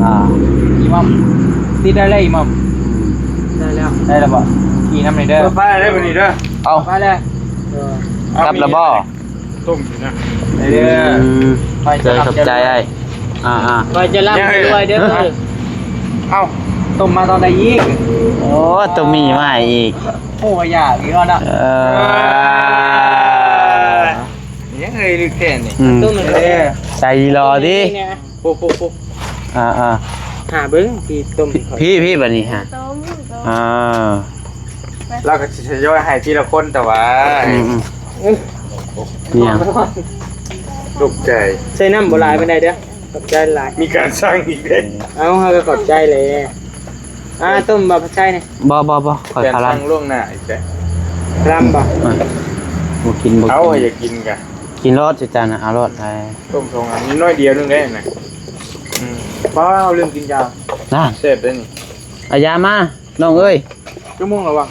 ອ່າ ອີ່ໝ່ອມ ຕິດໄດ້ແລ້ວອີ່ໝ່ອມ. ໄດ້ແລ້ວ ໄດ້ແລ້ວບໍ່? ຂີ່ນຳນີ້ເດີ ໄປໄດ້ບັດນີ້ເດີ. ເອົາ ໄປເລີຍ. ເອີ ກັບແລ້ວບໍ່? ຕົ້ມຢູ່ນະ ໄດ້ເດີ. ອືມ ຂ້ອຍຈະ ຂອບໃຈອ້າຍ. ອ່າໆ ຂ້ອຍຈະລ່ຳຈະລວຍເດີ. ເອົ້າ ຕົ້ມມາຕອນໃດອີກ? ໂອ້ ຕົ້ມໝີ່ມາໃຫ້ອີກ. ໂອ້ ຢາກອີກແລ້ວນະ. ເອີ ຍັງເອີຍ ລຶກແທ້ນີ້. ອືມ ຕົ້ມເດີ ໃສ່ຫຼໍ່ຕິ. ໂອ້ໂຫ ອ່າໆ ຫາເບິ່ງທີ່ຕົ້ມ ພີ່ ພີ່ບັດນີ້ຫາ ຕົ້ມ ອ່າ ລາວກໍຊິທະຍອຍໃຫ້ທີລະຄົນ ແຕ່ວ່າ ອືມໆ ເອີ ຫຍັງ ຕົກໃຈ. ໃສ່ນ້ຳບໍ່ຫຼາຍປານໃດເດີ ຂອບໃຈຫຼາຍ. ມີການສັ່ງອີກເດ້. ເອົ້າ ເຮົາກໍຂອບໃຈແຫຼະ. ອ່າ ຕົ້ມບໍ່ ຜັດໄຊນີ້? ບໍ່ ບໍ່ ບໍ່ ຂ້ອຍຄາລຳ ສັ່ງລ່ວງໜ້າອີກເດ້. ຄາລຳບໍ່? ເອີ ບໍ່ກິນ ບໍ່ກິນ. ເອົາ ຢາກກິນກະກິນໂລດ ຈະຈານນະ ເອົາໂລດ. ໄປ ຕົ້ມສອງອັນ ນ້ອຍດຽວໜຶ່ງເດ້ນະ. ອືມ ປ້າ ເອົາ ລືມກິນຢາ. ນະ ແຊບເດ້ນີ້. ເອົາຢາມາ ນ້ອງເອີຍ. ຈັກໂມງແລ້ວວະ?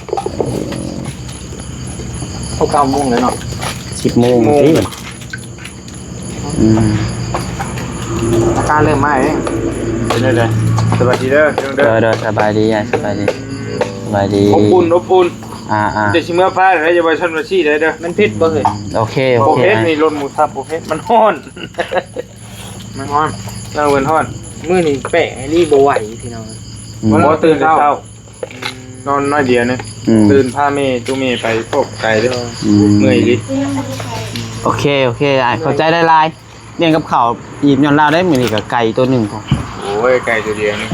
ເກົ້າໂມງແລ້ວເນາະ. ສິບໂມງ ສິບໂມງ ຕິ ອືມ ອາການເລີ່ມມາເດ້. ເປັນໄດ? ສະບາຍດີເດີ ພີ່ນ້ອງເດີ. ໂດຍໆ ສະບາຍດີ ສະບາຍດີ ອືມ ສະບາຍດີ. ອົບອຸ່ນ ອົບອຸ່ນ. ອ່າໆ ແຕ່ຊິເມືອພາໄດ້ ຢ່າວ່າຊັ້ນວ່າຊີ້ໄດ້ເດີ. ມັນເຜັດບໍ່ເຮີ້ຍ? ໂອເຄ ໂອເຄ. ບໍ່ເຜັດນີ້ ລົດໝູສັບບໍ່ເຜັດ ມັນຮ້ອນ ມັນຮ້ອນ ລາວເອີ້ນຮ້ອນ. ມື້ນີ້ແປກອີ່ຫຼີ ບໍ່ໄຫວພີ່ນ້ອງ. ອືມ ບໍ່ຕື່ນແຕ່ເຊົ້າ ນອນໜ້ອຍດຽວໜຶ່ງ. ອືມ ຕື່ນພາແມ່ຕູ້ແມ່ໄປພວກໄກເດີ. ອືມ ເມື່ອຍອີ່ຫຼີ. ໂອເຄ ໂອເຄ ອ້າຍ ຂອບໃຈຫຼາຍໆ. ລ້ຽງກັບເຂົ້າອີ່ມຍ້ອນລາວໄດ້ ມື້ນີ້ກໍໄກ່ຕົວໜຶ່ງພຸ້ນ. ໂອ້ຍ ໄກ່ຕົວດຽວນີ້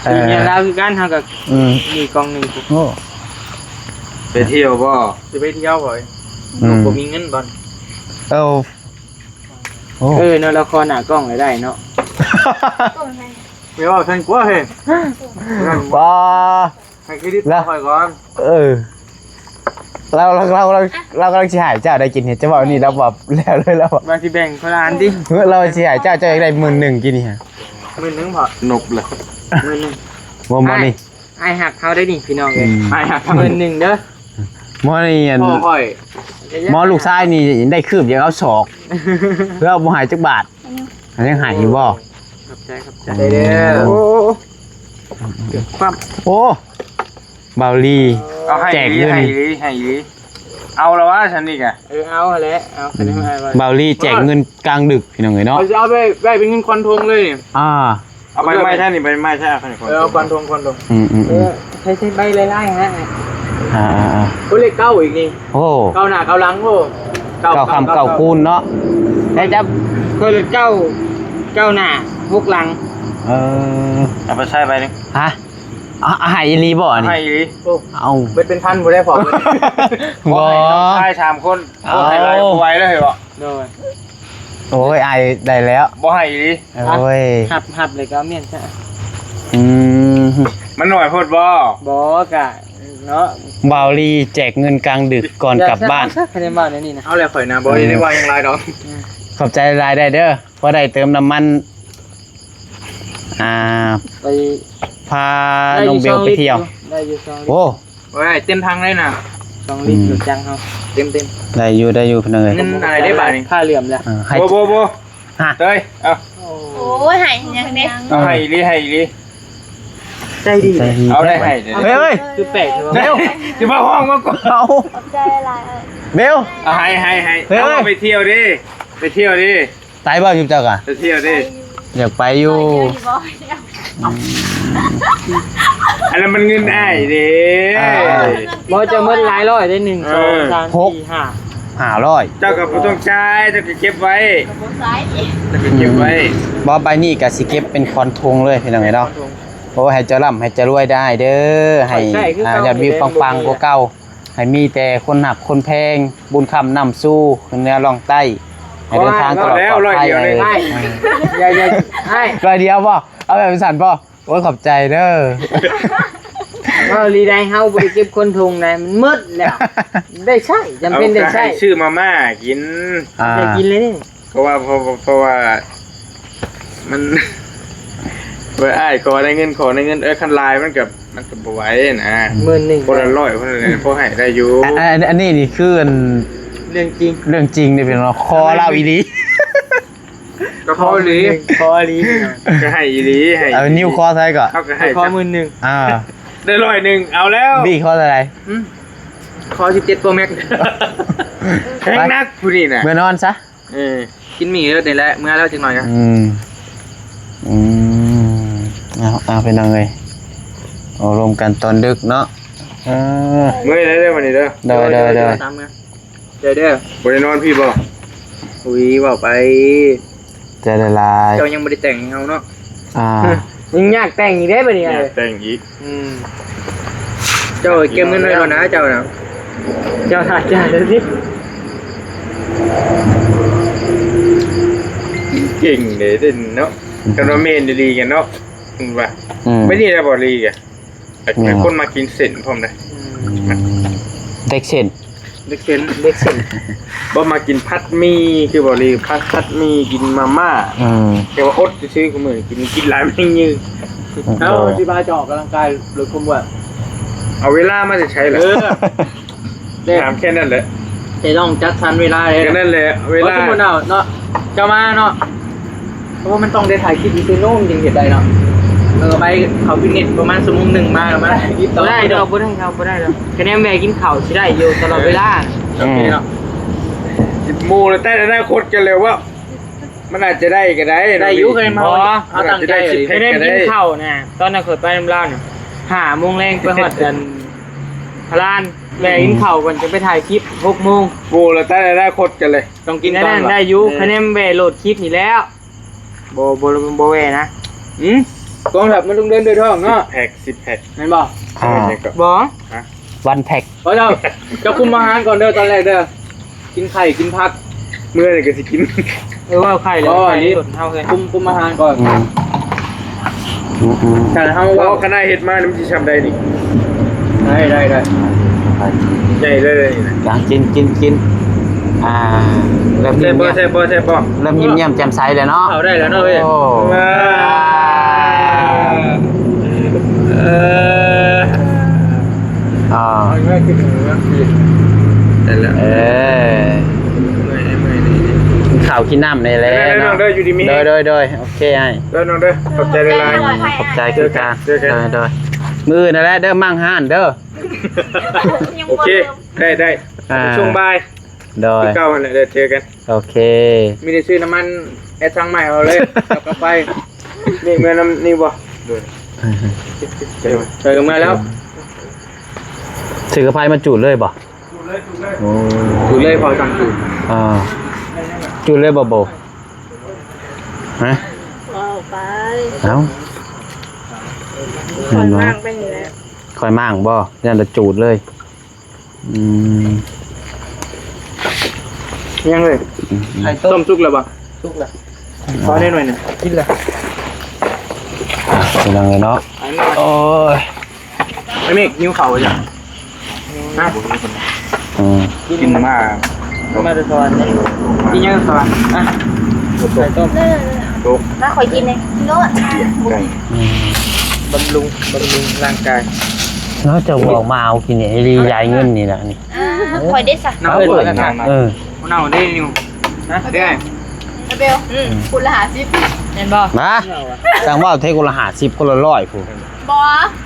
ເອີ ອີ່ມຍ້ອນລາວຄືກັນ ເຮົາກໍ ອືມ ມີກ່ອງໜຶ່ງພຸ້ນ. ໂອ້ ໄປທ່ຽວບໍ່? ຊິໄປທ່ຽວບໍ່? ອືມ ບໍ່ມີເງິນບ່ອນ. ເອີ ໂອ້ ເອີ ເນາະ ລະຄອນໜ້າກ້ອງກໍໄດ້ເນາະ. ແມ່ນບໍ່? ແມ່ນບໍ່? ຊັ້ນກວ່າເຮີ້ຍ ບໍ່ ໃຫ້ເຄຣດິດຂ້ອຍກ່ອນ. ເອີ ລາວ ລາວ ລາວ ລາວກຳລັງຊິໃຫ້ເຈົ້າໄດ້ກິນນີ້ ເຈົ້າເວົ້ານີ້ ລາວບອກແລ້ວເລີຍ ລາວວ່າ ວ່າຊິແບ່ງຄົນລະອັນຕິ. ເອີ ລາວຊິໃຫ້ເຈົ້າ ເຈົ້າຢາກໄດ້ໝື່ນໜຶ່ງກິນນີ້. ໝື່ນໜຶ່ງພໍ ນົບເລີຍ ໝື່ນໜຶ່ງ. ບໍ່ ໝໍນີ້ ອ້າຍ ອ້າຍຮັກເຮົາໄດ້ນີ້ ພີ່ນ້ອງເອີຍ. ອືມ ອ້າຍຮັກເຮົາ ໝື່ນໜຶ່ງເດີ. ໝໍນີ້ອັນ ພໍ່ຂ້ອຍ ໝໍລູກຊາຍນີ້ໄດ້ຄືບຢາກເອົາສອກ ເພື່ອບໍ່ໃຫ້ຈັກບາດ. ອັນນີ້ໃຫ້ຢູ່ບໍ່? ຂອບໃຈ ຂອບໃຈເດີ. ໂອ້ ໂອ້ ເກືອບຄວ່ຳ. ໂອ້ ບ່າວລີ ເອົາໃຫ້ອີ່ຫຼີ ແຈກເງິນ ໃຫ້ອີ່ຫຼີ ໃຫ້ອີ່ຫຼີ. ເອົາລະວະຊັ້ນນີ້ກະ. ເອີ ເອົາຫັ້ນແຫຼະ ເອົາ ຄັນໃຫ້ອ້າຍວ່າ. ບ່າວລີແຈກເງິນກາງດຶກ ພີ່ນ້ອງເອີຍເນາະ. ເຮົາຊິເອົາໄປໄວ້ເປັນເງິນຄອນໂທງເລີຍ. ອ່າ ເອົາໃບໄມ້ແທ້ນີ້ ໃບໄມ້ແທ້ ເອົາໄປກ່ອນ. ເອີ ເອົາຄອນໂທງ ຄອນໂທງ. ອືມໆໆ ເອີ ໃຊ້ ໃຊ້ໃບຫຼາຍໆຫັ້ນນະ. ອ່າໆໆ ໂອ້ ເລກເກົ້າອີກນີ້. ໂອ້ ເກົ້າໜ້າເກົ້າຫຼັງ. ໂອ້ ເກົ້າ ເກົ້າຄ້ຳເກົ້າຄູນເນາະ. ໃຊ້ຈັບ ເຄີຍເລກເກົ້າ ເກົ້າໜ້າຫົກຫຼັງ. ເອີ ເອົາໄປໃຊ້ໃບໜຶ່ງ. ຮະ? ອ່ະ ໃຫ້ອີ່ຫຼີບໍ່ອັນນີ້? ໃຫ້ອີ່ຫຼີ. ໂອ້ ເອົາ ເບິດເປັນພັນບໍ່ໄດ້ພໍ. ບໍ່ ໃຫ້ນ້ອງຊາຍສາມຄົນ. ເອົາ ບໍ່ໃຫ້ຫຼາຍບໍ່ໄຫວແລ້ວເຫັນບໍ່? ໂດຍ. ໂອ້ຍ ອ້າຍໄດ້ແລ້ວ ບໍ່ໃຫ້ອີ່ຫຼີ. ໂອ້ຍ ຮັບ ຮັບເລີຍກໍເອົາມ້ຽນຊະ. ອືມ ມັນໜ້ອຍໂພດບໍ່? ບໍ່ ກະເນາະ. ບ່າວລີແຈກເງິນກາງດຶກກ່ອນກັບບ້ານ. ຄັນໄດ້ເວົ້າແນວນີ້ນະ ເອົາແລ້ວຂ້ອຍນະ ບໍ່ໄດ້ເວົ້າຫຍັງຫຼາຍດອກ. ອືມ ຂອບໃຈຫຼາຍໆເດີ ພໍໄດ້ເຕີມນ້ຳມັນ ອ່າ ໄປ ພານ້ອງເບວໄປທ່ຽວ. ໄດ້ຢູ່ສອງລິດ ໄດ້ຢູ່ສອງລິດ. ໂອ້ ໂອ້ຍ ເຕັມຖັງເລີຍນະ ສອງລິດ. ອືມ ລົດຈັກເຮົາ ເຕັມໆ. ໄດ້ຢູ່ ໄດ້ຢູ່ ພີ່ນ້ອງເອີຍ. ເງິນອາຍໄດ້ບາດນີ້ ຜ້າເຫຼື້ອມແລ້ວ. ເອີ ໃຫ້ ບໍ່ ບໍ່ ບໍ່ ຮະ ເອີຍ ເອົາ. ໂອ້ຍ ໃຫ້ຫຍັງເດ້? ເອົາ ໃຫ້ອີ່ຫຼີ ໃຫ້ອີ່ຫຼີ. ໃຈດີ ໃຈດີ ເອົາໄດ້ໃຫ້. ເຮີ້ຍ ຄືແປກແທ້. ເບວ ຊິມາຮ້ອງມາກ່ອນ. ເອົາ ຂອບໃຈຫຼາຍ. ເບວ ເອົາ ໃຫ້ ໃຫ້ ໃຫ້. ເຮີ້ຍ ເອົາ ໄປທ່ຽວເດ້ ໄປທ່ຽວເດ້. ໄປບໍ່ ຊຸມເຈົ້າກະ? ໄປທ່ຽວເດ້. ຢາກໄປຢູ່. ໄປທ່ຽວຢູ່ບໍ່? ອືມ ອັນນັ້ນມັນເງິນອ້າຍເດ້. ອ່າ ບໍ່ ຈະໝົດຫຼາຍຮ້ອຍເດ້ ໜຶ່ງ ເອີ ສອງ ສາມ ສີ່ ຫ້າ ຫ້າຮ້ອຍ. ເຈົ້າກໍບໍ່ຕ້ອງຈ່າຍ ເຈົ້າກໍເກັບໄວ້ ເຈົ້າກໍເກັບໄວ້. ອືມ ບໍ່ ໃບນີ້ກໍຊິເກັບເປັນຄອນທຸງເລີຍ ພີ່ນ້ອງເອີຍເນາະ. ໂອ້ ໃຫ້ເຈົ້າລ່ຳໃຫ້ເຈົ້າລວຍໄດ້ເດີ ໃຫ້ ໃຫ້ ອ່າ ຍອດວິວປັງໆກວ່າເກົ່າ. ໃຫ້ມີແຕ່ຄົນຮັກຄົນແພງ ບຸນຄ້ຳນຳສູ່ ຂຶ້ນເໜືອລ່ອງໃຕ້ ໃຫ້ເດີນທາງຕະຫຼອດປອດໄພ. ຮ້ອຍດຽວເລີຍ ອ້າຍ ຢ່າ ຢ່າ ອ້າຍ ຮ້ອຍດຽວບໍ່? ເອົາແບບຊັ້ນບໍ່? ໂອ້ຍ ຂອບໃຈເດີ. ເວົ້າລີໃດ ເຮົາບໍ່ໄດ້ເກັບຄົນທົ່ງໃດ ມັນໝົດແລ້ວ ໄດ້ໃຊ້ ຈຳເປັນໄດ້ໃຊ້. ເອົາ ກໍໃຫ້ຊື້ມາມ່າກິນ. ອ່າ ໄດ້ກິນເລີຍເດ້. ກໍວ່າ ເພາະ ເພາະວ່າມັນ ເອີ ອ້າຍຂໍໄດ້ເງິນ ຂໍໄດ້ເງິນ ເອີ ຄັນຫຼາຍມັນກໍ ມັນກໍບໍ່ໄຫວນະ. ໝື່ນໜຶ່ງ ຄົນລະຮ້ອຍ ຄົນລະ ພໍໃຫ້ໄດ້ຢູ່. ອັນ ອັນ ອັນນີ້ນີ້ຄືອັນ ເລື່ອງຈິງ ເລື່ອງຈິງເດ້ພີ່ນ້ອງ ຂໍລາວອີ່ຫຼີ. ກໍ ຂໍອີ່ຫຼີ ຂໍອີ່ຫຼີ ກໍໃຫ້ອີ່ຫຼີ ໃຫ້ ເອົານິ້ວຂໍໃສ່ກໍ ເຮົາກໍໃຫ້ຂໍໝື່ນໜຶ່ງ ອ່າ ໄດ້ຮ້ອຍໜຶ່ງ ເອົາແລ້ວ ບີຂໍເທົ່າໃດ? ອືມ ຂໍສິບເຈັດໂປຣແມັກ ແຮງໜັກຜູ້ນີ້ນະ ເມືອນອນຊະ ເອີ ກິນໝີ່ເລີດນີ້ແຫຼະ ເມືອແລ້ວຈັກໜ້ອຍກໍ ອືມ ອືມ ເອົາ ເອົາ ພີ່ນ້ອງເອີຍ ເອົາລົມກັນຕອນດຶກເນາະ ເອີ ເມື່ອຍແລ້ວເດີ ວັນນີ້ເດີ ໂດຍ ໂດຍ ໂດຍ ຕາມເມືອ ເດີ ເດີ ບໍ່ໄດ້ນອນພີ້ບໍ່? ອຸ້ຍ ເວົ້າໄປ ໃຈລະລາຍ ເຈົ້າຍັງບໍ່ໄດ້ແຕ່ງໃຫ້ເຮົາເນາະ ອ່າ ຍັງຢາກແຕ່ງອີກເດ້ບັດນີ້ ຢາກແຕ່ງອີກ ອືມ ເຈົ້າເກັບເງິນໄວ້ກ່ອນນະ ເຈົ້ານະ ເຈົ້າຖ້າຈ່າຍແລ້ວຕິ ເກັ່ງເດ້ເດ້ເນາະ ອືມ ຄັນວ່າແມ່ນອີ່ຫຼີກັນເນາະ ເຫັນບໍ່? ອືມ ໄປນີ້ແລ້ວບໍ່ລີກະ? ແມ່ນ ເປັນຄົນມັກກິນເສັ້ນພ້ອມເດ້ ອືມ ເດັກເສັ້ນ ເດັກເສັ້ນ ເດັກເສັ້ນ ບໍ່ມັກກິນຜັດໝີ່ຄືບໍ່ລີ ຜັດ ຜັດໝີ່ ກິນມາມ່າ ອືມ ແຕ່ວ່າອົດຊື່ໆ ມື້ນີ້ກິນ ກິນຫຼາຍແມ່ງຍືດ ອືມ ເອົາ ໂດຍ ຊິພາຈະອອກກຳລັງກາຍ ລົດຄວາມອ້ວນ ເອົາເວລາມາຈາກໃສລະ ເອີ ຖາມແຄ່ນັ້ນແຫຼະ ແຕ່ຕ້ອງຈັດສັນເວລາເດ້ ກໍນັ້ນແຫຼະ ເວລາ ສົມມຸດເອົາເນາະ ເຈົ້າມາເນາະ ໂອ້ ມັນຕ້ອງໄດ້ຖ່າຍຄລິບຢູ່ເຊໂນ ມັນຈຶ່ງເຮັດໄດ້ເນາະ ເອີ ໄປເຂົ້າຟິດເນສປະມານຊົ່ວໂມງໜຶ່ງ ມາ ມາຖ່າຍຄລິບຕໍ່ ບໍ່ໄດ້ດອກ ບໍ່ໄດ້ດອກ ບໍ່ໄດ້ດອກ ຄະແນນແວ່ກິນເຂົ້າຊິໄດ້ຢູ່ຕະຫຼອດເວລາ ເອີ ໂອເຄເນາະ ໝູ່ລະແຕ່ອະນາຄົດກັນແລ້ວເວົ້າ ມັນອາດຈະໄດ້ກໍໄດ້ ໄດ້ຢູ່ ເນາະ ຄະແນນ ບໍ່ ເຮົາຕັ້ງໃຈ ຄະແນນກິນເຂົ້ານະ ຕອນນັ້ນຂ້ອຍໄປນຳລາວນະ ຫ້າໂມງແລງໄປຮອດອັນພະລານ ແວ່ກິນເຂົ້າກ່ອນ ຈັ່ງໄປຖ່າຍຄລິບ ຫົກໂມງ ໝູ່ລະແຕ່ອະນາຄົດກັນເລີຍ ຕ້ອງກິນກ່ອນ ໄດ້ຢູ່ ເອີ ຄະແນນແວ່ໂຫຼດຄລິບນີ້ແລ້ວ ບໍ່ ບໍ່ ບໍ່ແວ່ນະ ຫືມ ກອງທັບມັນຕ້ອງເດີນດ້ວຍທ້ອງເນາະ ຊິກແພັກ ຊິກແພັກ ແມ່ນບໍ່? ອ່າ ບໍ່ ວັນແພັກ ເຈົ້າ ເຈົ້າຄຸມອາຫານກ່ອນເດີ ຕອນແລກເດີ ກິນໄຂ່ ກິນຜັກ ເມື່ອນີ້ກໍຊິກິນ ເອີ ເວົ້າໄຂ່ແລ້ວ ອໍ ໄຂ່ນີ້ ເຮົາເຮີ້ນ ຄຸມ ຄຸມອາຫານກ່ອນ ອືມ ອືມໆ ຄັນເຮົາ ໂອ້ ເວົ້າ ຄັນໄດ້ເຮັດມານີ້ມັນຊິຊ່ຳໃດນີ້ ໄດ້ ໄດ້ ໄດ້ ໃຫຍ່ເລີຍ ຢາກກິນ ກິນ ກິນ ອ່າ ເລີ່ມ ແຊບບໍ່ ແຊບບໍ່ ແຊບບໍ່ ເລີ່ມຍິ້ມແຍ້ມແຈ່ມໃສແລ້ວເນາະ ເຂົ້າໄດ້ແລ້ວເນາະເວີຍ ໂອ້ ວ້າ ເອີ ອ່າ ເອົາເມື່ອຍຂຶ້ນເມືອ ແມ່ນແລ້ວ ເອີ ເມື່ອຍ ເມື່ອຍ ກິນເຂົ້າກິນນ້ຳນີ້ແຫຼະເນາະ ເດີ ຢູ່ດີມີແຮງ ໂດຍ ໂດຍ ໂດຍ ໂອເຄອ້າຍ ເດີນ້ອງເດີ ຂອບໃຈຫຼາຍໆ ຂອບໃຈຄືກັນ ເຈີກັນ ໂດຍ ໂດຍ ມື້ອື່ນນັ້ນແຫຼະເດີ ມັ້ງຮ້ານເດີ ໂອເຄ ໄດ້ ໄດ້ ອ່າ ສົ່ງບາຍ ໂດຍ ຄືເກົ່າຫັ້ນແຫຼະ ເດີ ເຈີກັນ ໂອເຄ ມີແຕ່ຊື້ນ້ຳມັນແອັດສັງໃໝ່ເອົາເລີຍ ເອົາກັບໄປ ນີ້ເມືອນຳນີ້ບໍ່? ໂດຍ ເອີ ເມືອແລ້ວ ຊື້ກັບໄປມາຈູດເລີຍບໍ່? ໂອ້ ຈູດເລີຍ ພໍສັ່ງຈູດ ອ່າ ຈູດເລີຍບໍ່ໂບ? ຮະ? ເວົ້າໄປ ເອົ້າ ຂ້ອຍມ້າງໄປນີ້ແຫຼະ ຂ້ອຍມ້າງບໍ່? ຢ້ານແຕ່ຈູດເລີຍ ອືມ ຍັງເລີຍ ອືມໆ ໄຂ່ຕົ້ມ ຕົ້ມສຸກແລ້ວບໍ່? ສຸກແລ້ວ ພໍແດ່ໜ້ອຍໜຶ່ງ ກິນແລ້ວ ອ່ະ ພີ່ນ້ອງເອີຍເນາະ ໂອ້ຍ ໄອ້ເມກ ຫິວເຂົ້າບໍ່? ຮະ? ອືມ ກິນມາ ມາແຕ່ສະຫວັນນີ້ ກິນຫຍັງສະຫວັນ? ອ່ະ ໄຂ່ຕົ້ມ ໂດກ ມາ ຂ້ອຍກິນເອງ ໂລດ ໄກ່ ອືມ ບຳລຸງ ບຳລຸງຮ່າງກາຍ ເນາະ ເຈົ້າບອກມາເອົາກິນນີ້ ໄອ້ລີຢາຍເງິນນີ້ນະນີ້ ອ່າ ຂ້ອຍເດ້ຊະ ເນົ່າເອີ້ນວ່າ ເອີ ເນົ່າເດ້ນິວ ຮະ ເດ້ ອາເບວ ອືມ ພຸ້ນລະຫ້າສິບ ແມ່ນບໍ່? ມາ ຈັ່ງເວົ້າເທຄົນລະຫ້າສິບ ຄົນລະຮ້ອຍພຸ້ນ ບໍ່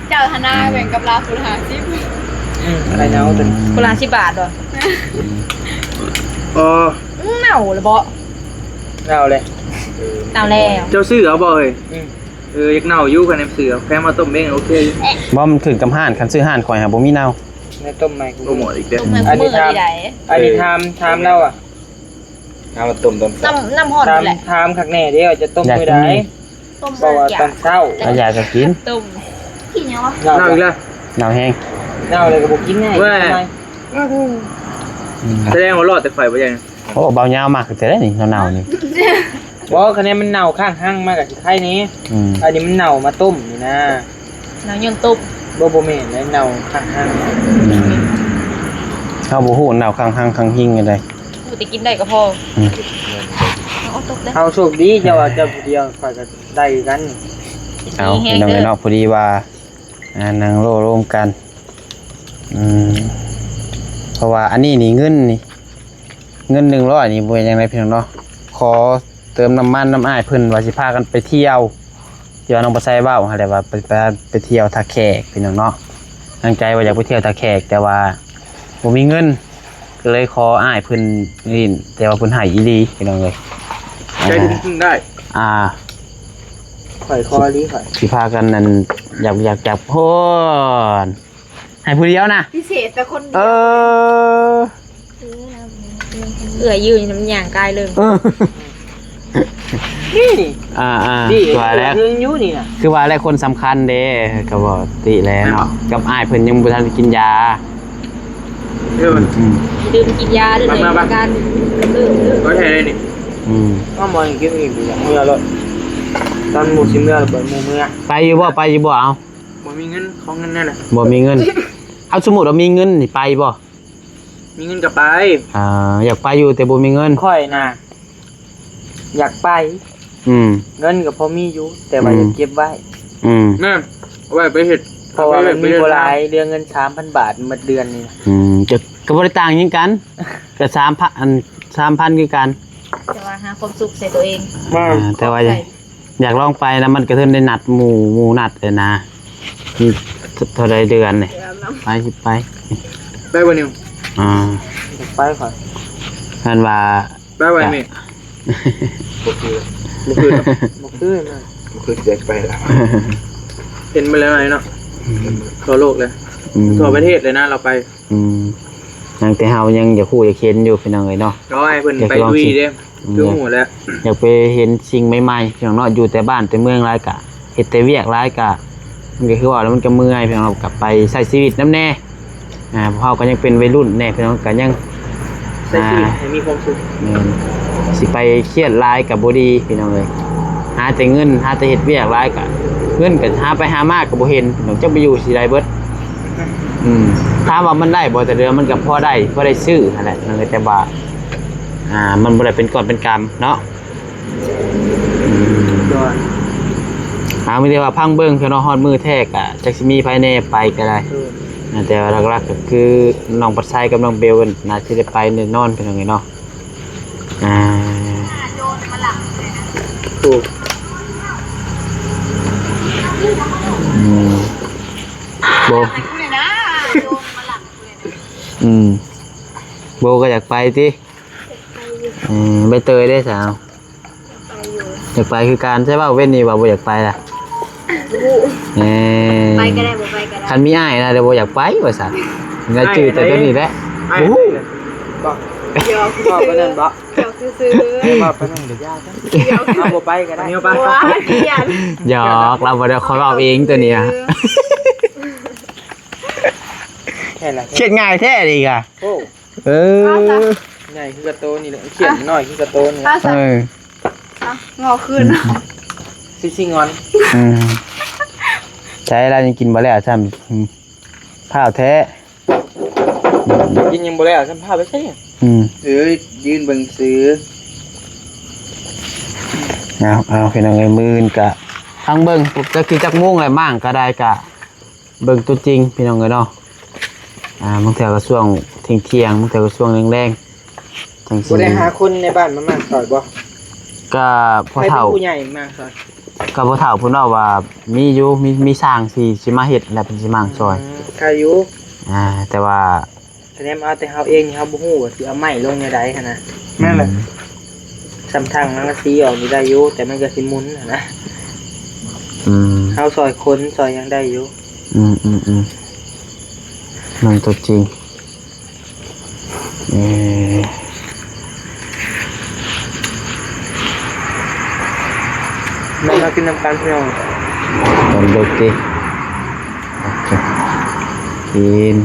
ເຈົ້າຫັ້ນນາ ອືມ ແບ່ງກັບລາວຄົນລະຫ້າສິບ ອືມ ໄປເນົ່າຕົວນີ້ ຄົນລະຫ້າສິບບາດບໍ່? ເອີ ເນົ່າແລ້ວບໍ່? ເນົ່າແລ້ວ ເນົ່າແລ້ວ ເຈົ້າຊື້ເອົາບໍ່ເອີຍ? ອືມ ເອີ ຢາກເນົ່າຢູ່ ຄັນຊື້ເອົາ ແພງມາຕົ້ມເອງ ໂອເຄ ບໍ່ ມັນຂຶ້ນກັບຮ້ານ ຄັນຊື້ຮ້ານຂ້ອຍຫາບໍ່ມີເນົ່າ ແລ້ວຕົ້ມໃໝ່ ໂປຣໂມດອີກເດ້ ອັນນີ້ທຳ ອັນນີ້ທຳ ທຳແລ້ວອະ ເອົາມາຕົ້ມຕອນເຊົ້າ ນ້ຳ ນ້ຳຮ້ອນ ທຳ ນີ້ແຫຼະ ທຳຄັກແນ່ເດ້ວ່າຈະຕົ້ມມື້ໃດ ຢາກກິນ ຕົ້ມ ເພາະວ່າຕອນເຊົ້າ ແລ້ວຢາກກໍກິນ ຕົ້ມ ກິນຫຍັງວະ? ເນົ່າອີກແລ້ວ ເນົ່າແຮງ ເນົ່າແລ້ວກໍບໍ່ກິນງ່າຍ ເວີ້ຍ ອືມ ສະແດງວ່າລອດແຕ່ຂ້ອຍບໍ່ໃຫຍ່ ໂອ້ ເບົາຍາວມາກແທ້ໆນີ້ ເນົ່າໆນີ້ ບໍ່ ຄະແນນມັນເນົ່າຄ້າງຮັງມາກໍຊິໄຄແນ່ ອືມ ອັນນີ້ມັນເນົ່າມາຕົ້ມນີ້ນາ ເນົ່າຍ້ອນຕົ້ມ ບໍ່ ບໍ່ແມ່ນເດ້ ເນົ່າຄ້າງຮັງ ອືມ ເຮົາບໍ່ຮູ້ເນົ່າຄ້າງຮັງຄ້າງຮິງຈັ່ງໃດ ຮູ້ແຕ່ກິນໄດ້ກໍພໍ ອືມ ເອົາຕົກເດ້ ເຮົາໂຊກດີ ເຈົ້າວ່າເຈົ້າຜູ້ດຽວ ຂ້ອຍກໍໄດ້ຄືກັນ ເອົາ ພີ່ນ້ອງເອີຍເນາະ ພໍດີວ່າ ອ່າ ນັ່ງໂອ້ລົມກັນ ອືມ ເພາະວ່າອັນນີ້ນີ້ເງິນນີ້ ເງິນໜຶ່ງຮ້ອຍນີ້ບໍ່ເປັນຫຍັງໃດພີ່ນ້ອງເນາະ ຂໍ ເຕີມນ້ຳມັນນຳອ້າຍເພິ່ນ ວ່າຊິພາກັນໄປທ່ຽວ ທີ່ວ່ານ້ອງປະໄຊເວົ້າຫັ້ນແຫຼະ ວ່າໄປ ໄປ ໄປທ່ຽວທ່າແຂກ ພີ່ນ້ອງເນາະ. ຕັ້ງໃຈວ່າຢາກໄປທ່ຽວທ່າແຂກ ແຕ່ວ່າບໍ່ມີເງິນ ກໍເລີຍຂໍອ້າຍເພິ່ນຫຼິ້ນ ແຕ່ວ່າເພິ່ນໃຫ້ອີ່ຫຼີ ພີ່ນ້ອງເອີຍ. ໃຈເປັນຈິງໄດ້ ອ່າ ຂ້ອຍຂໍອີ່ຫຼີຂ້ອຍ ຊິພາກັນນັ້ນ ຢາກ ຢາກຈັບ ໂອ້ ໃຫ້ຜູ້ດຽວນະ ພິເສດແຕ່ຄົນດຽວ ເອີ ເອື້ອຍຢືນນຳຍ່າງກາຍເລີຍ ເອີ ນີ້ ອ່າໆ ນີ້ ຄືວ່າແຫຼະ ຄືຢູ່ນີ້ນະ ຄືວ່າແຫຼະ ຄົນສຳຄັນເດ້ ກໍບໍ່ຕິແຫຼະເນາະ ແມ່ນບໍ່ ກັບອ້າຍເພິ່ນຍັງບໍ່ທັນໄດ້ກິນຢາ ເອີ ອືມ ດື່ມກິນຢາເດີ ມາ ມາ ມາ ການເລີກ ເລີກ ບໍ່ແທ້ເດ້ນີ້ ອືມ ເອົາໝໍກິນອີກ ເມືອໂລດ ຕອນໝູ່ຊິເມືອ ເບີດໝູ່ເມືອ ໄປຢູ່ບໍ່ ໄປຢູ່ບໍ່ ເອົາ ບໍ່ມີເງິນ ຂໍເງິນແດ່ລະ ບໍ່ມີເງິນ ເອົາ ສົມມຸດວ່າມີເງິນນີ້ໄປບໍ່? ມີເງິນກໍໄປ ອ່າ ຢາກໄປຢູ່ແຕ່ບໍ່ມີເງິນ ຂ້ອຍນະ ຢາກໄປ ອືມ ເງິນກໍພໍມີຢູ່ ແຕ່ວ່າ ອືມ ຢາກເກັບໄວ້ ອືມ ແມ່ນ ເອົາໄວ້ໄປເຮັດ ເພາະວ່າມັນມີບໍ່ຫຼາຍ ເຫຼືອເງິນສາມພັນບາດໝົດເດືອນນີ້ ອືມ ກໍ ກໍບໍ່ໄດ້ຕ່າງຫຍັງກັນ ກໍສາມພັນ ອັນ ສາມພັນຄືກັນ ແຕ່ວ່າຫາຄວາມສຸກໃສ່ຕົວເອງ ແມ່ນ ອ່າ ແຕ່ວ່າ ໃສ່ ຢາກລອງໄປນະ ມັນກະເຖິງໄດ້ນັດໝູ່ ໝູ່ນັດເລີຍນະ ເທົ່າໃດເດືອນນີ້ ໄປ ໄປ ໄປບໍ່ນິວ ອ່າ ໄປຂ້ອຍ ເພິ່ນວ່າ ໄປໄວແມ່ ບໍ່ຄື ບໍ່ຄື ບໍ່ຄືນະ ບໍ່ຄືແຈກໄປລະ ເຫັນມາແລ້ວເນາະ ອືມ ທົ່ວໂລກເລີຍ ອືມ ທົ່ວປະເທດເລີຍນະ ລາວໄປ ອືມ ຍັງແຕ່ເຮົາຍັງຢາກຮູ້ຢາກເຫັນຢູ່ ພີ່ນ້ອງເອີຍເນາະ ກໍໃຫ້ເພິ່ນໄປລຸຍເດ້ ອືມ ຄືຮູ້ແລ້ວ ຢາກໄປເຫັນສິ່ງໃໝ່ໆ ພີ່ນ້ອງເນາະ ຢູ່ແຕ່ບ້ານແຕ່ເມືອງຫຼາຍກະ ເຮັດແຕ່ວຽກຫຼາຍກະ ມັນກໍຄືວ່າແລ້ວ ມັນກໍເມື່ອຍ ພີ່ນ້ອງເນາະ ກໍໄປໃຊ້ຊີວິດນຳແດ່ ອ່າ ພວກເຮົາກໍຍັງເປັນໄວລຸ້ນແດ່ ພີ່ນ້ອງ ກໍຍັງ ໃຊ້ຊີວິດ ອ່າ ໃຫ້ມີຄວາມສຸກ ແມ່ນ ຊິໄປຄຽດຫຼາຍກໍບໍ່ດີ ພີ່ນ້ອງເອີຍ ຫາແຕ່ເງິນ ຫາແຕ່ເຮັດວຽກຫຼາຍກໍ ເງິນກໍຫາໄປຫາມາກໍບໍ່ເຫັນ ຈັກໄປຢູ່ຊິໄດ້ເບິດ ອືມ ຖາມວ່າມັນໄດ້ບໍ່ແຕ່ເດືອນ ມັນກໍພໍໄດ້ ພໍໄດ້ຊື້ຫັ້ນແຫຼະ ແຕ່ວ່າ ອ່າ ມັນບໍ່ໄດ້ເປັນກອບເປັນກຳເນາະ ອືມ ໂດຍ ອ່າ ມີແຕ່ວ່າຟັງເບິ່ງ ເພື່ອເນາະ ຮອດມື້ແທ້ກະຈັກຊິມີໃຜແດ່ໄປກໍໄດ້ ໂດຍ ອ່າ ແຕ່ວ່າຫຼັກໆກໍຄືນ້ອງປັດໄຊກັບນ້ອງເບວ ໜ້າຊິໄດ້ໄປແນ່ນອນ ພີ່ນ້ອງເອີຍເນາະ ອ່າ ໂອ້ ອືມ ໂບ ອືມ ໂບກໍຢາກໄປຕິ? ເອີ ໃບເຕີຍເດ້ສາວ? ຢາກໄປຢູ່ ຢາກໄປຄືກັນ ໃຊ່ເວົ້າເວັນນີ້ວ່າບໍ່ຢາກໄປລະ? ບໍ່ຮູ້ ເອີ ໄປກໍໄດ້ ບໍ່ໄປກໍໄດ້ ຄັນມີອ້າຍນະ ແລ້ວບໍ່ຢາກໄປວ່າຊັ້ນ ລະຈື່ແຕ່ຕົວນີ້ແຫຼະ ອ້າຍ ບໍ່ຮູ້ ໄປເລີຍ ບໍ່ ຢອກຊື່ໆ ເວົ້າປານນັ້ນບໍ່? ຢອກຊື່ໆ ເວົ້າປານນັ້ນກໍຢ່າຊະ ຢອກ ເອົາ ບໍ່ໄປກໍໄດ້ ບໍ່ ຢ້ານ ຢອກ ລາວບໍ່ໄດ້ ຂ້ອຍເວົ້າເອງຕົວນີ້ ເອີ ແຄ່ນັ້ນ ຄຽດງ່າຍແທ້ເດ້ກະ ໂອ້ ເອີ ເອົາຊະ ໃຫຍ່ຄືກະໂຕນີ້ແຫຼະ ຂຽນນ້ອຍຄືກະໂຕນີ້ແຫຼະ ເອົາຊະ ເອີ ເອົາ ງໍຄືນ ອືມ ຊິຊິງອນ ອືມ ໃຊ້ລາວຍັງກິນບໍ່ແລ້ວຊ້ຳ ອືມ ພ້າວແທ້ ກິນຍັງບໍ່ແລ້ວຊ້ຳ ພ້າວໄປໃສ ອືມ ເອີຍ ຢືນເບິ່ງຊື່ ເອົາ ເອົາ ພີ່ນ້ອງເອີຍ ມື້ອື່ນກະຟັງເບິ່ງ ຈັກຊິຈັກໂມງແຫຼະ ມ້າງກະໄດ້ກະ ເບິ່ງຕົວຈິງພີ່ນ້ອງເອີຍເນາະ ອ່າ ບາງເທື່ອກໍຊ່ວງທ່ຽງໆ ບາງເທື່ອກໍຊ່ວງແລງໆ ຈັ່ງຊີ້ ບໍ່ໄດ້ຫາຄົນໃນບ້ານມາມ້າງຊ່ອຍບໍ່? ກໍພໍ່ເຖົ້າ ໃຜເປັນຜູ້ໃຫຍ່ມ້າງຊ່ອຍ? ກໍພໍ່ເຖົ້າເພິ່ນເວົ້າວ່າມີຢູ່ ມີ ມີຊ່າງທີ່ຊິມາເຮັດ ແລ້ວເພິ່ນຊິມ້າງຊ່ອຍ ອືມ ໄດ້ຢູ່ ອ່າ ແຕ່ວ່າ ຄະແນນເອົາແຕ່ເຮົາເອງ ເຮົາບໍ່ຮູ້ວ່າຊິເອົາໄມ້ລົງແນວໃດຫັ້ນນະ ແມ່ນແຫຼະ ອືມ ຊ່ຳຖັງສັງກະສີອອກນີ້ໄດ້ຢູ່ ແຕ່ມັນກໍຊິໝຸນຫັ້ນນະ ອືມ ເຮົາຊ່ອຍຄົນຊ່ອຍຫຍັງໄດ້ຢູ່ ອືມໆໆ ນັ້ນຕົວຈິງ ເອີ ມາ ມາກິນນຳກັນພີ່ນ້ອງ ຕອນດຶກຕິ ໂອເຄ ກິນ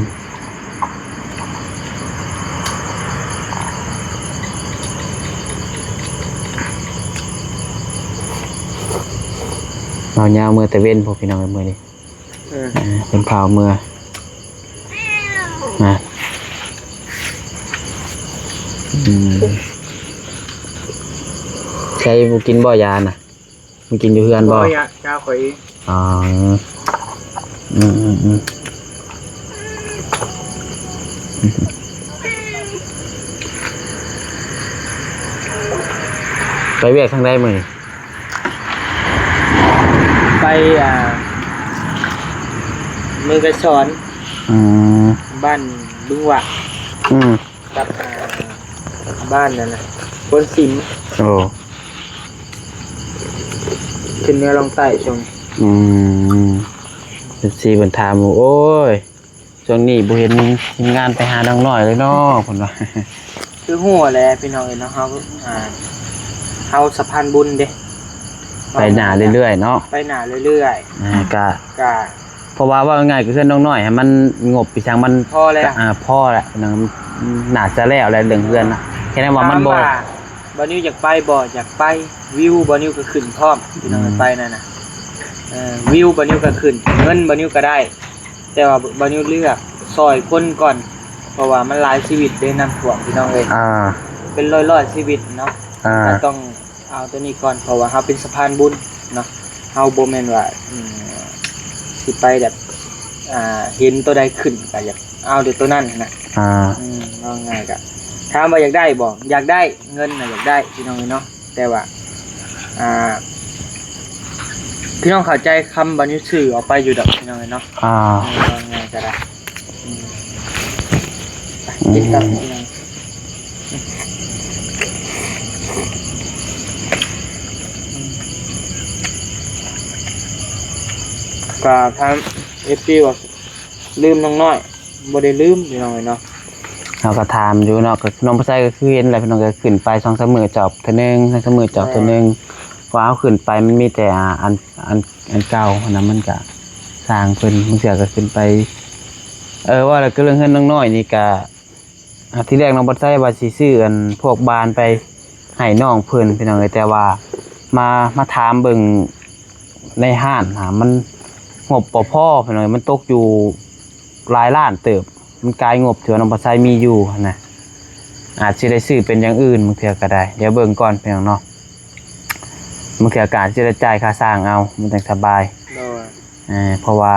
ເຮົາຍາວເມືອແຕ່ເວັນພຸ້ນ ພີ່ນ້ອງເອີຍ ມື້ນີ້ ເອີ ເອີ ເພິ່ນພາເມືອ ນະ ອືມ ໃຊ້ບໍ່ກິນບໍ່ຢານະ? ມັນກິນຢູ່ເຮືອນບໍ່? ບໍ່ ຢາ ຢາຂ້ອຍເອງ ອໍ ອືມໆໆ. ໄປວຽກທາງໃດມື້ນີ້? ໄປ ອ່າ ເມືອງໄກສອນ ອືມ ບ້ານບຸງຫວາ ອືມ ກັບ ອ່າ ບ້ານນັ້ນນະ ໂພນສິມ ໂອ້ ຂຶ້ນເໜືອລົງໃຕ້ຊ່ວງ ອືມ ເອັຟຊີເພິ່ນຖາມ ໂອ້ຍ ຊ່ວງນີ້ບໍ່ເຫັນທີມງານໄປຫານ້ອງນ້ອຍເລີຍເນາະ ເພິ່ນວ່າ ຄືຮູ້ແຫຼະພີ່ນ້ອງເອີຍເນາະ ເຮົາ ອ່າ ເຮົາສະພານບຸນເດ້ ໄປໜ້າເລື້ອຍໆເນາະ ໄປໜ້າເລື້ອຍໆ ອ່າ ກະ ກະ ເພາະວ່າເວົ້າງ່າຍໆ ກໍເຮືອນນ້ອງນ້ອຍໃຫ້ມັນງົບອີ່ຫຍັງມັນພໍແລ້ວ ອ່າ ພໍແລ້ວ ໜ້າຈະແລ້ວແຫຼະເລື່ອງເຮືອນນະ ແຄ່ນັ້ນວ່າມັນບໍ່ ຖາມວ່າບ່າວນິວຢາກໄປບໍ່? ຢາກໄປ ວິວບ່າວນິວກໍຂຶ້ນພ້ອມ ພີ່ນ້ອງ ອືມ ໄປນັ້ນນະ ເອີ ວິວບ່າວນິວກໍຂຶ້ນ ເງິນບ່າວນິວກໍໄດ້ ແຕ່ວ່າບ່າວນິວເລືອກຊ່ອຍຄົນກ່ອນ ເພາະວ່າມັນຫຼາຍຊີວິດເດ້ນ້ຳຖ້ວມ ພີ່ນ້ອງເອີຍ ອ່າ ເປັນຮ້ອຍໆຊີວິດເນາະ ອ່າ ກໍຕ້ອງ ເອົາໂຕນີ້ກ່ອນ ເພາະວ່າເຮົາເປັນສະພານບຸນເນາະ ເຮົາບໍ່ແມ່ນວ່າ ອືມ ຊິໄປແບບ ອ່າ ເຫັນໂຕໃດຂຶ້ນກໍຢາກເອົາແຕ່ໂຕນັ້ນນະ ອ່າ ອືມ ເວົ້າງ່າຍກໍ ຖາມວ່າຢາກໄດ້ບໍ່? ຢາກໄດ້ ເງິນນະຢາກໄດ້ ພີ່ນ້ອງເອີຍເນາະ ແຕ່ວ່າ ອ່າ ພີ່ນ້ອງເຂົ້າໃຈຄຳບ່າວນິວສື່ອອກໄປຢູ່ດອກ ພີ່ນ້ອງເອີຍເນາະ ອ່າ ເອີ ເວົ້າງ່າຍກໍໄດ້ ອືມ ໄປ ອືມ ກິນກັນ ກໍຖາມເອັຟຊີວ່າລືມນ້ອງນ້ອຍ ບໍ່ໄດ້ລືມ ພີ່ນ້ອງເອີຍເນາະ ເຮົາກໍຖາມຢູ່ເນາະ ກໍນ້ອງປະໄຊກໍຄືເຫັນແຫຼະ ພີ່ນ້ອງ ກໍຂຶ້ນໄປສອງສາມມື້ຈອບເທື່ອໜຶ່ງ ສອງສາມມື້ຈອບເທື່ອໜຶ່ງ ເພາະເຮົາຂຶ້ນໄປມັນມີແຕ່ ອ່າ ອັນ ອັນ ອັນເກົ່າຫັ້ນນະ ມັນກະຊ່າງເພິ່ນ ບາງເທື່ອກໍຂຶ້ນໄປ ເອີ ເວົ້າແລ້ວກໍເລື່ອງເຮືອນນ້ອງນ້ອຍນີ້ກະ ອ່າ ທີແລກນ້ອງບັດໄຊວ່າຊິຊື້ອັນພວກບານໄປໃຫ້ນ້ອງເພິ່ນ ພີ່ນ້ອງເອີຍ ແຕ່ວ່າມາ ມາຖາມເບິ່ງໃນຮ້ານຫາ ມັນງົບບໍ່ພໍ ພີ່ນ້ອງເອີຍ ມັນຕົກຢູ່ຫຼາຍລ້ານເຕີບ ມັນກາຍງົບທີ່ວ່ານ້ອງບັດໄຊມີຢູ່ຫັ້ນນະ ອາດຊິໄດ້ຊື້ເປັນຢ່າງອື່ນ ບາງເທື່ອກໍໄດ້ ດຽວເບິ່ງກ່ອນ ພີ່ນ້ອງເນາະ ບາງເທື່ອກໍອາດຊິໄດ້ຈ່າຍຄ່າສ້າງເອົາ ມັນຈັ່ງສະບາຍ ໂດຍ ເອີ ເພາະວ່າ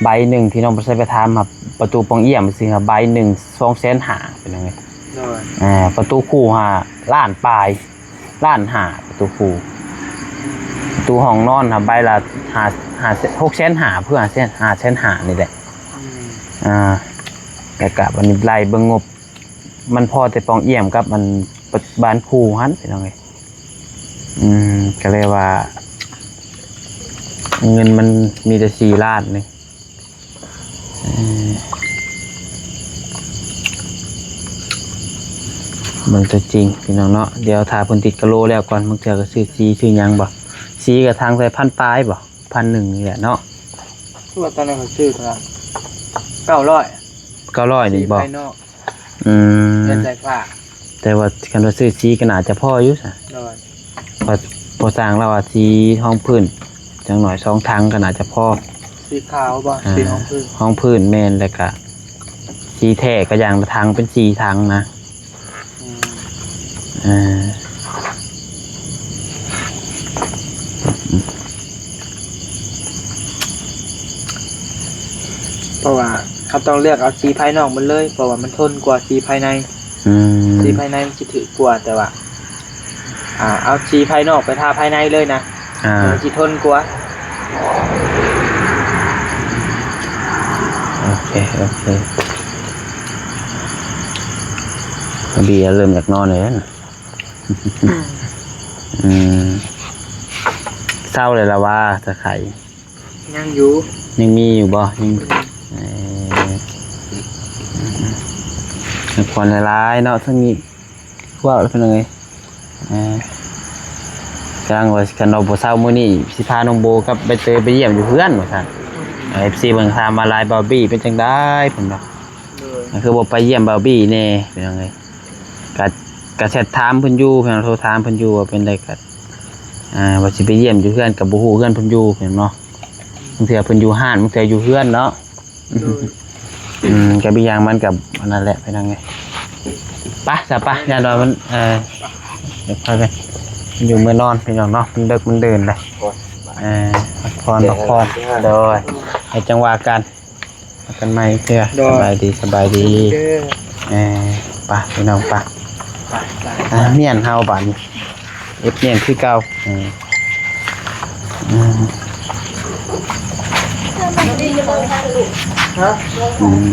ໃບໜຶ່ງທີ່ນ້ອງປະໄຊໄປຖາມຫາປະຕູປ່ອງຢ້ຽມຊື່ຫາ ໃບໜຶ່ງສອງແສນຫ້າ ພີ່ນ້ອງເອີຍ ໂດຍ ເອີ ປະຕູຄູ່ຫາລ້ານປາຍ ລ້ານຫ້າ ປະຕູຄູ່ ປະຕູຫ້ອງນອນຫາ ໃບລະຫ້າ ຫ້າ ຫົກແສນຫ້າ ເພື່ອຫ້າແສນ ຫ້າແສນຫ້ານີ້ແຫຼະ ອືມ ອ່າ ແລ້ວກະບັດນີ້ໄລ່ເບິ່ງງົບ ມັນພໍແຕ່ປ່ອງຢ້ຽມກັບອັນ ບານຄູ່ຫັ້ນ ພີ່ນ້ອງເອີຍ ອືມ ກໍເລີຍວ່າ ເງິນມັນມີແຕ່ສີ່ລ້ານນີ້ ເອີ ເບິ່ງຕົວຈິງ ພີ່ນ້ອງເນາະ ດຽວຖ້າເພິ່ນຕິດກະໂລແລ້ວກ່ອນ ບາງເທື່ອກໍຊື້ສີ ຊື້ຫຍັງບໍ່ ສີກະຖັງໃສ່ພັນປາຍບໍ່ ພັນໜຶ່ງນີ້ແຫຼະເນາະ ຄືວ່າຕອນນັ້ນເຂົາຊື້ເທົ່າໃດ ເກົ້າຮ້ອຍ ເກົ້າຮ້ອຍນີ້ບໍ່ ສີພາຍນອກ ອືມ ເຮືອນໃສ່ຜ້າ ແຕ່ວ່າຄັນວ່າຊື້ສີກໍໜ້າຈະພໍຢູ່ຊະ ໂດຍ ເພາະ ເພາະຊ່າງລາວວ່າສີຮອງພື້ນ ຢ່າງໜ້ອຍສອງຖັງກໍໜ້າຈະພໍ ສີຂາວບໍ່ ອ່າ ສີຮອງພື້ນ ຮອງພື້ນແມ່ນ ແລ້ວກະສີແທ້ກໍຢ່າງລະຖັງເປັນສີ່ຖັງນະ ອືມ ເອີ ເພາະວ່າເຮົາຕ້ອງເລືອກເອົາສີພາຍນອກໝົດເລີຍ ເພາະວ່າມັນທົນກວ່າສີພາຍໃນ ອືມ ສີພາຍໃນມັນຊິຖືກກວ່າ ແຕ່ວ່າ ອ່າ ເອົາສີພາຍນອກໄປທາພາຍໃນເລີຍນະ ອ່າ ມັນຊິທົນກວ່າ ໂອເຄ ໂອເຄ ເບີຍເລີ່ມຢາກນອນແລ້ວນະ ອືມ ເຊົາແລ້ວລະວ່າຕາໄຂ່ ຍັງຢູ່ ຍັງມີຢູ່ບໍ່? ຍັງ ເອີ ພັກຜ່ອນຫຼາຍໆເນາະ ທັງນີ້ ພວກພີ່ນ້ອງເອີຍ ເອີ ກຳລັງວ່າ ຄັນວ່າບໍ່ເຊົາມື້ນີ້ ຊິພານ້ອງໂບກັບໃບເຕີຍໄປຢ້ຽມຢູ່ເຮືອນວ່າຊັ້ນ ເອັຟຊີເບິ່ງຖາມວ່າ ລາຍບາວບີເປັນຈັ່ງໃດ ເພິ່ນວ່າ ໂດຍ ຄືບໍ່ໄປຢ້ຽມບາວບີແດ່ ພີ່ນ້ອງເອີຍ ກະ ກະແຊັດຖາມເພິ່ນຢູ່ ພີ່ນ້ອງ ໂທຖາມເພິ່ນຢູ່ວ່າເປັນໃດ ກະ ອ່າ ວ່າຊິໄປຢ້ຽມຢູ່ເຮືອນ ກະບໍ່ຮູ້ເຮືອນເພິ່ນຢູ່ ພີ່ນ້ອງເນາະ ບາງເທື່ອເພິ່ນຢູ່ຮ້ານ ບາງເທື່ອຢູ່ເຮືອນເນາະ ໂດຍ ອືມ ກະມີຫຍັງມັນກະອັນນັ້ນແຫຼະ ພີ່ນ້ອງເອີຍ ໄປຊະ ໄປ ຢ້ານວ່າມັນ ເອີ ດຽວພາໄປ ຢູ່ເມືອນອນ ພີ່ນ້ອງເນາະ ມັນເດິກມັນເດີນແລ້ວ ເອີ ພັກຜ່ອນ ພັກຜ່ອນ ໂດຍ ໃຫ້ຈັງຫວະກັນ ພົບກັນໃໝ່ເທື່ອ ໂດຍ ສະບາຍດີ ສະບາຍດີ ເອີ ໄປພີ່ນ້ອງ ໄປ ໄປ ອ່າ ມ້ຽນເຮົາບາດນີ້ ເຮັດແຍງຄືເກົ່າ. ເອີ ອືມ ອືມ.